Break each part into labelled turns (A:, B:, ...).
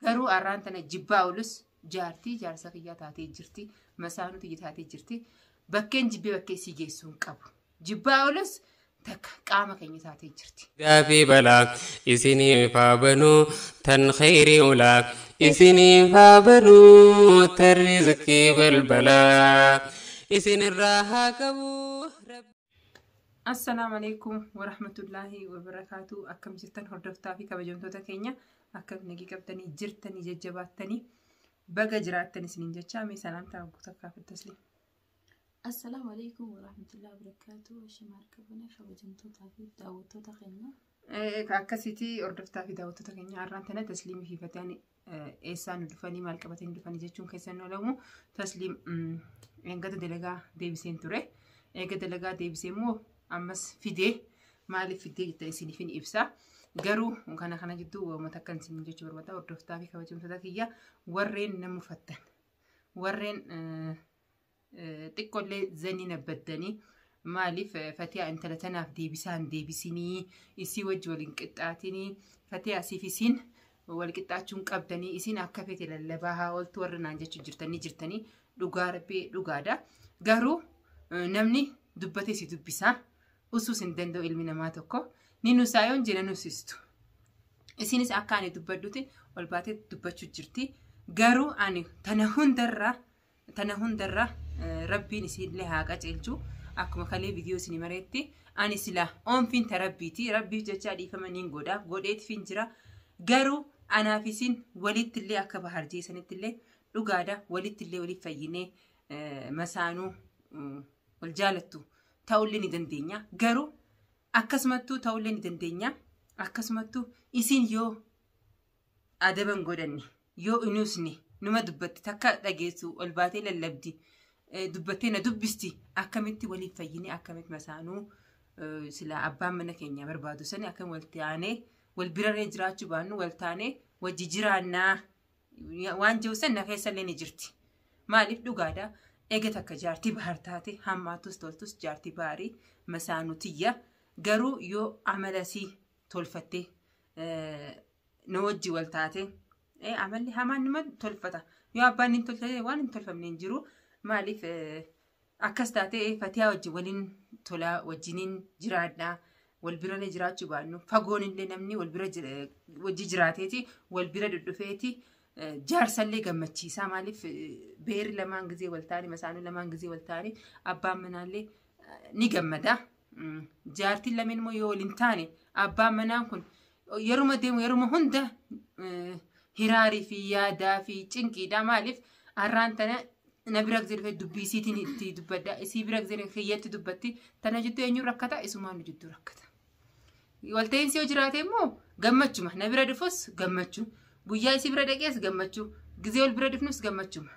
A: Garuu arraan tana jibbaa oolus jaartii jaarsa kiyyaa taatee jirti. Masaanuu tiyya taatee jirti. Bakkeen jibbee bakkee isii geessuu hin qabu. Jibbaa oolus takka qaama keenya taatee jirti.
B: Gaaffii balaa isiniif haa banuu tan khayrii ulaa isiniif haa banuu tan rizqii balbalaa isinirraa haa qabu.
A: Assalaamu alaikum warahmatullaahi wabarakaatu. Akkam jirtan hordoftaa fi kabajamtoota keenya, akkam nagii qabdanii jirtanii jajjabaattanii baga jiraattan isiniin jecha mee salaamtaa guutuu akka tasliim.
C: Assalaamu alaikum warahmatullahi wabarakatuh. Shima harka buna kabajamtootaa fi daawwattoota keenya.
A: Akkasitti hordoftaa fi daawwattoota keenya, har'aan tana Tasliimii fi Fatiyaan eessaa nu dhufanii, maal qabatanii dhufanii jechuun keessan oolamu. Tasliim eegata dalagaa deebiseen ture. Eega dalagaa deebisee immoo ammas fidee, maaliif fidee jetta isiniif hin ibsa. Garuu kana jidduu uummata akkan isin jechuu barbaada, hordoftaa fi kabajamtoota kiyya, warreen na mufattan, warreen xiqqoollee zanii na baddanii, maaliif Fatiyaa intala tanaaf deebisaan deebisinii, isii wajji waliin qixxaatinii, Fatiyaa siif isiin wal qixxaachuun qabdanii, isiin akka feete lallabaa haa ooltu warra naan jechuu jirtanii, dhugaa rabbii dhugaadha. Garuu namni dubbatee si dubbisaa usuus hin danda'u, ilmi namaa tokko ni nusaa yoon jira nusistu. Isinis akka ani dubbadhuti ol baatee dubbachuu jirti. Garuu ani tana hundarraa rabbiin isiillee haa qajeelchu. Akkuma kalee viidiyoo isinii mareetti, ani sila oonfiin ta rabbiiti. Rabbiif jecha dhiifama niin godhaaf godheetifin jira. Garuu anaaf isin walitti illee akka bahar jeesanitti illee dhugaadha, walitti illee waliif fayyinee masaanuu wal jaalattu ta'ullee ni dandeenya. Garuu akkasumattuu ta'ullee ni dandeenya. Akkasumattuu isin yoo adaban godhanne, yoo inuusne, numa dubbatti takka dhageessu, ol baatee lallabdi, dubbattee na dubbisti, akkamitti waliif fayyine, akkamitti masaanuu sila abbaan mana keenya barbaadu sani akkam wal taanee wal birarree jiraachuu baannu wal taanee wajji jiraannaa waan jiru san na keessallee ni jirti. Maaliif, dhugaadha. Eega takka jaartii bahar taate, hammaatus toltus jaartii baharii masaanuu tiyya. Garuu yoo amalasii tolfattee na wajji wal taate, amalli hamaan nima tolfata. Yoo abbaan hin tolfate waan hin tolfamne hin jiru. Maaliif akkas taate, Fatiyaa wajji waliin tolaa wajjiniin jiraadhaa. Wal birallee jiraachuu baannu fagoon illee namni wal bira wajji jiraateeti wal bira dhudhufeeti jaarsallee gammachiisaa. Maaliif, beerri lamaan gizee wal ta'anii, masaanuu lamaan gizee wal ta'anii, abbaan manaallee ni gammada. Jaartiin lameen immoo yoo waliin taane, abbaan manaan kun yeruma deemu yeruma hunda hiraarii fi yaadaa fi cinqiidha. Maaliif, har'aan tana na bira gizee dhufee dubbii isiitiin itti dubbadha. Isii bira gizee kiyyatti dubbatti. Tana jidduu eenyuun rakkata? Isumaan nu jidduu rakkata. Walta'iinsi yoo jiraate immoo gammachuma. Na bira dhufus gammachuu. Guyyaa isii bira dhaqees gammachuu. Gizee wal bira dhufnus gammachuma.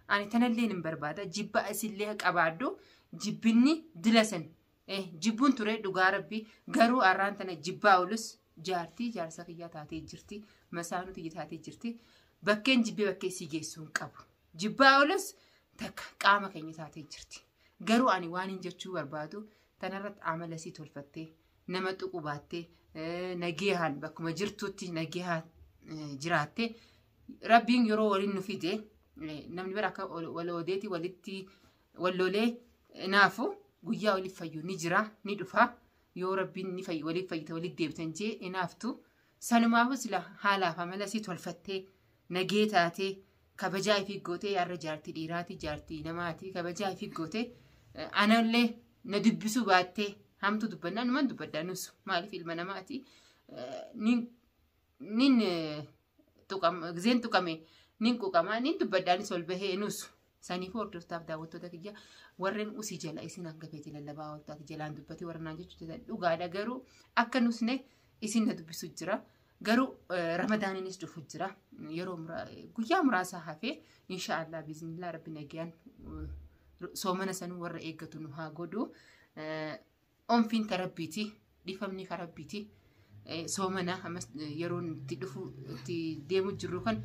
A: Ani tanallee hin barbaada. Jibba isillee qabaadhu. Jibbinni dila san. Jibbuun ture dhugaa rabbii. Garuu har'aan tana jibbaa oolus jaartii jaarsa kiyyaa taatee jirti. Masaanuu tiyya taatee jirti. Bakkeen jibbee bakkee isii geessuu hin qabu. Jibbaa oolus takka qaama keenya taatee jirti. Garuu ani waan hin jechuu barbaadu, tanarratti amala isii tolfattee nama tuqu baattee, nageehaan bakkuma jirtutti nageehaan jiraatte, rabbiin yeroo waliin nu fide, namni bira akka wal odeeti walitti wal lolee naafu guyyaa waliif fayyu ni jira, ni dhufa. Yoo rabbiin ni fayyu waliif fayyite walitti deebitan jee inaaftu sanumaafu sila haalaaf amala isii tolfattee nagee taatee kabajaa ifii gootee, yaarra jaartii dhiiraati, jaartii namaati, kabajaa ifii gootee anallee na dubbisuu baattee, hamtu dubbannaa numan dubbaddaa nus, maaliif, ilma namaati, nin tuqama, gizeen tuqame nin quqama, nin dubbadhaanis ol bahee nus. Saniifuu hordoftaaf daawwattoota kiyya, warreen usii jala isin hanga feete lallabaa ooltaati jalaan dubbatee warra naan jechuudha, dhugaadha. Garuu akka nusne isin na dubbisu jira. Garuu ramadaaninis dhufu jira, yeroo guyyaa muraasa hafee, inshaallah biiznillah, rabbi nagayaan soomana sanuu warra eeggatu nu haa godhu. Onfiin tarabbiiti, dhifamni karabbiiti. Soomana ammas yeroon itti dhufu itti deemu jirru kan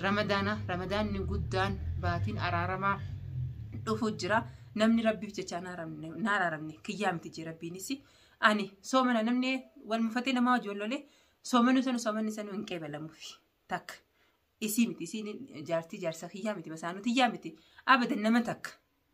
A: ramadaana, ramadaanni guddaan baatiin araaramaa dhufu jira. Namni rabbiif jecha na araaramne kiyyaa miti jee rabbiinis. Ani soomana namni wal mufatee namaa wajjin wal lolee soomanni sanu hin qeebalamuufi takka. Isii miti isiin jaartii jaarsa kiyyaa miti masaanuu tiyyaa miti abadan nama takka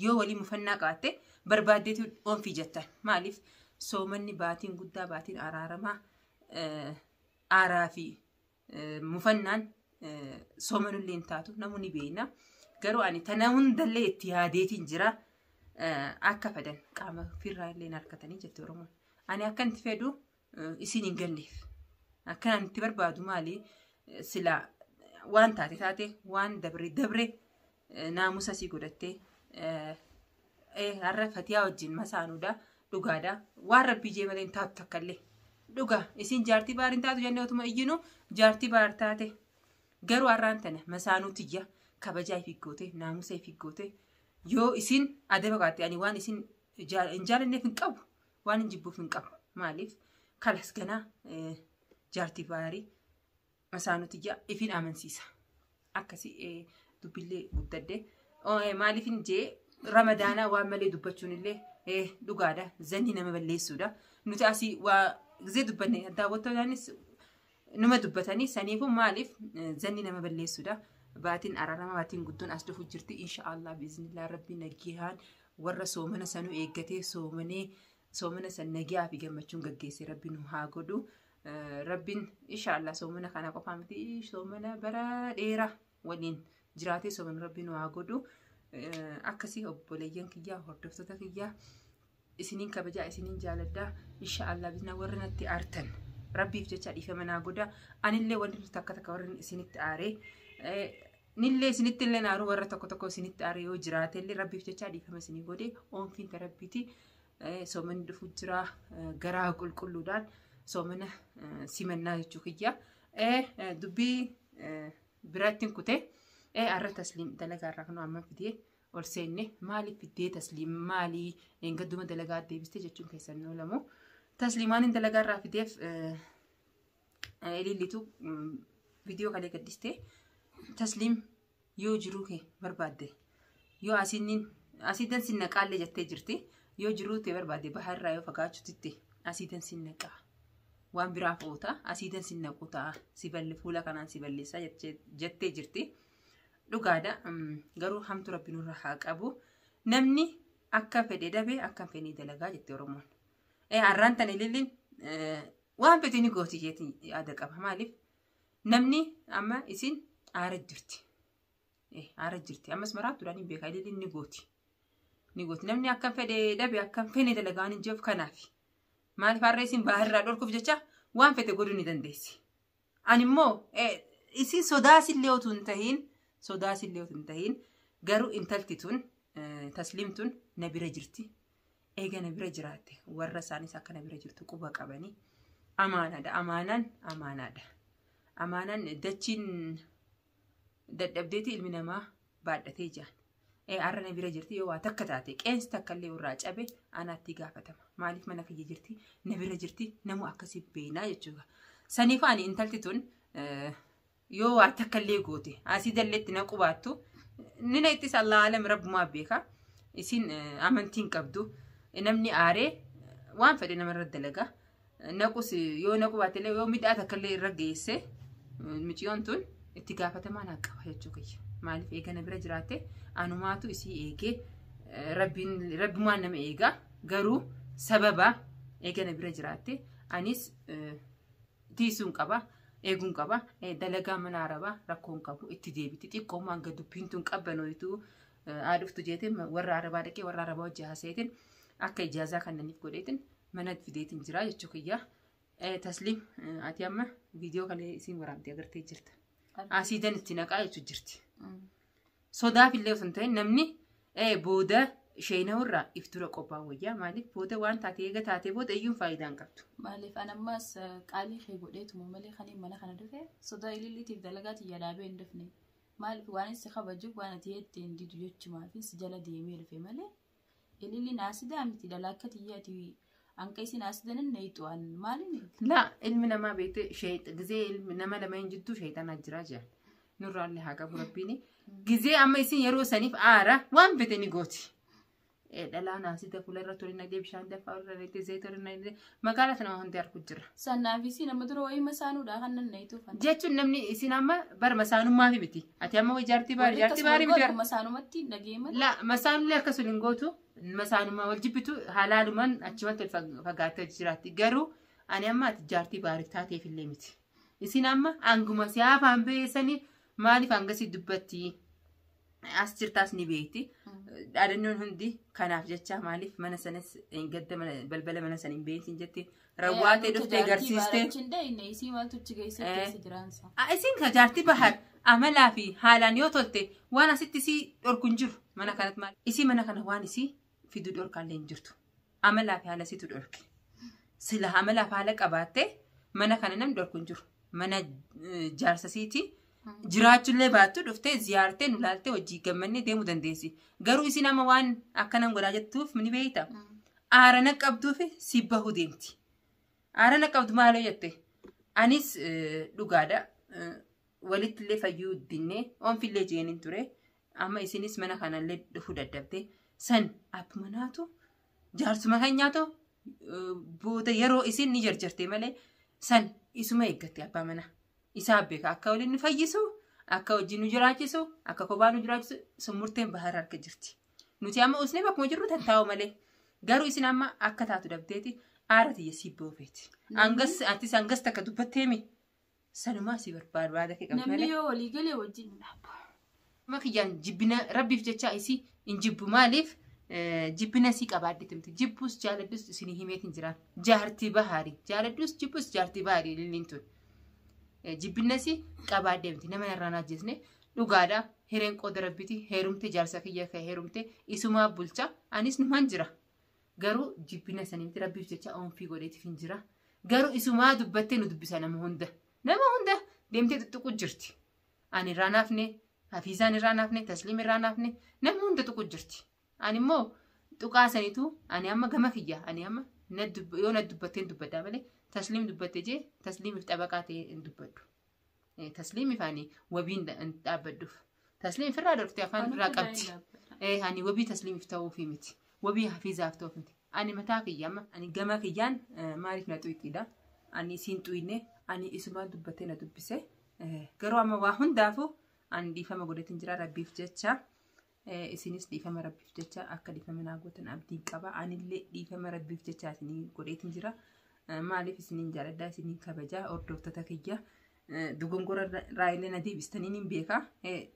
A: yoo walii mufannaa qabaatte barbaaddeetu oonfii jettan maaliif soomanni baatiin guddaa baatiin araaramaa aaraa fi mufannaan soomanullee hin taatu namoonni beekna garuu ani tana hundallee itti yaadeetiin jira akka fedhan qaama firraa illee harkatanii jette Oromoon ani akka itti fedhu isiin hin galleef akkanaan itti barbaadu maali silaa waan taate taate waan dabre dabre naamusa sii godhattee har'a fatiyaa wajjin masaanuudha dhugaadha waan rabbii jee malee hin taatu takkallee dhugaa isin jaartii baar hin taatu jennee otuma iyyinu jaartii baar taate garuu har'aan tana masaanuu tiyya kabajaa ifi goote naamusa ifi goote yoo isin adaba qabaatte ani waan isin hin jaalanneef hin qabu waan hin jibbuuf hin qabu maaliif kalas ganaa jaartii baarii masaanuu tiyya ifin amansiisa. Akkasii dubbillee guddadde. Maaliif hin jee ramadaanaa waan malee dubbachuun illee dhugaadha. Zanni nama balleessuudha. Nuti asii waa gizee dubbanne daawwattootanis numa dubbatanii saniifuu maaliif zanni nama balleessuudha. Baatiin araarama baatiin guddoon as dhufu jirti. Inshaallah biiznillaa rabbi nagihaan warra soomana sanuu eeggatee soomanee soomana san nagiyaa fi gammachuun gaggeessee rabbi nu haa godhu. Rabbiin inshaallah soomana kana qofaa miti soomana bara dheeraa waliin jiraatee soomana rabbiin nu haa godhu. Akkasii obboleeyyan kiyyaa hordoftoota kiyyaa isiniin kabajaa isiniin jaaladhaa inshaallah bisna warri natti aartan rabbiif jecha dhiifama naa godha. Anillee warri takka takka warri isinitti aaree nillee isinitti illee naaru warra tokko tokko isinitti aaree yoo jiraate illee rabbiif jecha dhiifama isinii godhe oonfiin rabbiiti soomanni dhufu jira garaa qulqulluudhaan. Soomana simannaa jechuu kiyya. Dubbii biraattiin kutee har'a tasliim dalagaa irraa kan amma fidee ol seenne maaliif fiddee tasliim maalii gadduma dalagaa deebistee jechuun keessan ni oolamu. Tasliimaan hin dalagaa irraa fideef ilillitu viidiyoo kalee gaddistee tasliim yoo jiruu kee barbaadde yoo asiidan sin naqaallee jettee jirti yoo jiruu kee barbaadde baharraa yoo fagaachuutti asiidan sin naqaa. Waan biraaf oota asiidan sin naqu ta'a si balle fuula kanaan si balleessaa jettee jirti. Dhugaadha garuu hamtu rabbi nurra haa qabu. Namni akka fedhe dabee akka fedhe dalagaa jette Oromoon. Har'aan tana ililliin waan fedhe ni gooti jeetiin yaada qaba. Maaliif namni amma isin aara jirti. Aara jirti. Ammas maraattuudhaan hin beekaa ililliin ni gooti. Ni gooti. Namni akka fedhe dabee akka fedhe dalagaa hin jiruuf kanaafi. Maaliif har'a isin baharraa dhorkuuf jecha waan fedhe godhuu ni dandeessi. Ani immoo isin sodaasillee otoo hin tahiin garuu intalti tun tasliimtuun na bira jirti. Eega na bira jiraatte warra isaanis akka na bira jirtu quba qabanii amaanaadha. Amaanaan amaanaadha. Amaanaan dachiin dadhabdeeti ilmi namaa baadhatee jiran. Har'a na bira jirti yoo waa takka taate qeensi takka illee irraa cabe anaatti gaafatama. Maaliif mana kiyya jirti na bira jirti namu akkasii beeknaa jechuudha. Saniif ani intalti tun yoo waa takka illee goote asii dalleetti na qubaattu ni na ittisa Allah alam rabbumaa beeka. Isin amantiin qabdu namni aaree waan fedhe namarra dalaga. Naqus yoo na qubaate illee yoo midhaa takka illee irra geesse miciyyoon tun itti gaafatamaa naa qaba jechuu kiyya. Maaliif eega na bira jiraatte anumaatu isii eegee rabbumaan nama eega garuu sababa eega na bira jiraatte anis tiisuun qaba eeguun qaba dalagaa mana arabaa rakkoon qabu itti deebiti xiqqoomaan hanga dubbiin tun qabbanootu haa dhuftu jeetiin warra arabaa dhaqee warra arabaa hojii haasayeetiin akka ijaazaa kannaniif godheetiin mana fideetiin jira jechuu kiyya. Tasliim ati amma viidiyoo kana isiin waraabdee agartee jirta. Asiidan itti naqaa jechuu jirti. Sodaaf illee osoo hin ta'in namni booda sheenawurraa if dura qophaa'u wayyaa maaliif booda waan taate eega taatee booda iyyuun faayidaa hin qabdu.
C: Maaliif an ammas qaalii kee godheetuma malee kan mana kana dhufe sodaa ililliitiif dalagaa tiyya dhaabee hin dhufne. Maaliif waan si kabajuuf waan ati jetteen didu jechumaa fi si jala deemee dhufe malee ililliin asidaa miti dhala akka tiyyaati anka isin asidan na ixu'an maaliin?
A: Laa ilmi namaa beekte gizee ilmi nama lama hin jidduu sheexanaa jira jedhan. Nurraallee haa qabu rabbiin. Gizee amma isin yeroo saniif aara waan fete ni gooti. Dhalaa naasita fuula irra tole nagdee bishaan danfaa irra nagdee zayita irra nagdee magaalaa sana hundi argu jira.
C: Sannaafis nama dura wayii masaanuudha kan nan nayituuf.
A: Jechuun namni isin amma bara masaanummaa fi miti. Ati amma wayii jaartii baarii jaartii baarii miti.
C: Masaanumatti dhagee malee.
A: La masaanullee akkas waliin gootu masaanummaa wal jibbitu halaalumaan achumatti wal fagaattee jiraatti. Garuu ani amma ati jaartii baarii taateef illee miti. Isin amma hanguma si hafaan beessanii maaliif hangasii dubbatti as jirtaas ni beekti. Dhaadannoon hundi kanaaf jecha maaliif mana sanas gadda balbala mana sana hin beeksin jetti rawwaatee dhuftee garsiistee. Isin ka jaartii bahar amalaa fi haalaan yoo tolte waan asitti isii dhorku hin jiru mana kanatti maali. Isii mana kana waan isii fiduu dhorkaallee hin jirtu. Amalaa fi haala isiitu dhorke. Sila amalaa fi haala qabaattee mana kana namni dhorku hin jiru. Mana jaarsasiiti. Jiraachuullee baattu dhuftee ziyaartee nu laaltee hojii gammannee deemuu dandeessi. Garuu isin amma waan akkanan godhaa jettuuf ni beekta. Aarana qabduuf si bahuu deemti. Aarana qabdu maaloo jette? Anis dhugaadha. Walitti illee fayyuu dinnee oomfillee jeeniin ture. Amma isinis mana kanallee dhufuu dadhabde. San abbuma naatu jaarsuma kan nyaatu booda yeroo isin ni jarjarte malee san isuma eeggatte abbaa manaa. Isaa beeka akka waliin nu fayyisu, akka wajjin nu jiraachisu, akka kophaa nu jiraachisu sun murteen bahar harka jirti. Nuti amma usnee bakkuma jirru tattaa'u malee. Garuu isin amma akka taatu dabdeeti aara tiyya sii boofeeti. Angas atis hangas takka dubbatteemi. Sanumaa si barbaada kee qabdi
C: Namni
A: malee.
C: yoo walii galee wajjin hin dhaabbu.
A: Amma kiyyaan jibbina rabbiif jecha isii hin jibbu maaliif jibbina isii qabaadde miti. Jibbus jaaladhus isinii himeetiin jiraan. Jaartii bahaarii. Jaaladhus jibbus jaartii bahaarii lilliin tun. Jibbina isii qabaadde miti. Nama irraa hin ajjeesne dhugaadha. Hireen qooda rabbiiti. Heerumte jaarsa kiyya kan heerumte isumaa bulcha. Anis numaan jira. Garuu jibbina sanii miti rabbiif jecha oomfii godheetiif hin jira. Garuu isumaa dubbattee nu dubbisa nama hunda. Nama hunda deemtee tuttuqu jirti. Ani irraa naafne, Hafiizaan irraa naafne, Tasliim irraa naafne, nama hunda tuqu jirti. Ani immoo tuqaa saniitu ani amma gama kiyya. Ani amma yoo na dubbatteen dubbaddaa malee Tasliim dubbatte jee Tasliimiif xabaqaa ta'ee hin dubbadhu. Tasliimiif ani wabiin hin dhaabbadhuuf. Tasliim ofirraa dhorkte afaan irraa qabdi. Ani wabii Tasliimiif ta'uufi miti. Wabii Hafiizaaf ta'uuf miti. Ani mataa kiyya amma ani gama kiyyaan maaliif na xuqxiidha. Ani isiin xuyne ani isumaan dubbattee na dubbise. Garuu amma waa hundaafuu ani dhiifama godhatiin jira rabbiif jecha. Isinis dhiifama rabbiif jecha akka dhiifama naa gootan abdiin qaba. Anillee dhiifama rabbiif jecha isinii godheetiin jira. Maaliif isiniin jaaladhaa isiniin kabajaa hordoftoota kiyya. Dogongora raayilee na deebistanii hin beeka.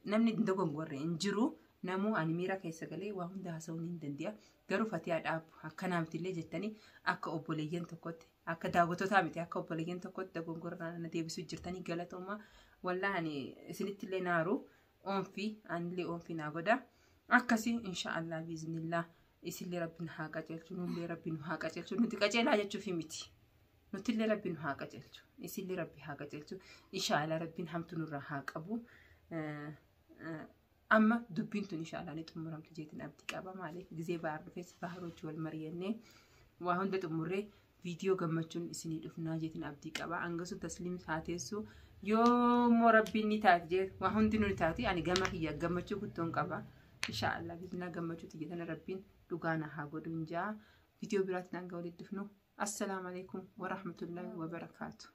A: Namni dogongorre hin jiru. Namuu ani miira keessa galee waa hunda haasa'uu ni danda'a. Garuu fatihaa dhaabu akkanaa mitillee jettanii akka obboleeyyan tokkotti akka daawwatootaa miti akka obboleeyyan tokkotti dogongora na deebisuu jirtanii galatoomaa. Wallaa ani isinittillee naaru oomfii anillee oomfii naa godha. Akkasii inshaallah biiznillaa isillee rabbiin haa qajeelchu nullee rabbiin haa qajeelchu nuti qajeelaa jechuufi miti. Nutillee rabbiin haa qajeelchu isillee rabbi haa qajeelchu inshaallah rabbiin hamtu nurraa haa qabu. Amma dubbiin tun inshaallah ni xumuramti jeetiin abdii qaba maaliif gizee bahar dhufes bahar hojii wal mari'annee waa hunda xumurree viidiyoo gammachuun isinii dhufnaa jeetiin abdii qaba. Hangasu tasliim haa teessu yoo immoo rabbiin ni taati jee waa hundi nu taati ani gama kiyya gammachuu guddoon qaba. Inshaallah biiznaa gammachuu tiyya tana rabbiin dhugaa na haa godhu hin jaa. Viidiyoo biraatiin hanga walitti dhufnu. Assalaamu alaikum warahmatullaahi wabarakaatu.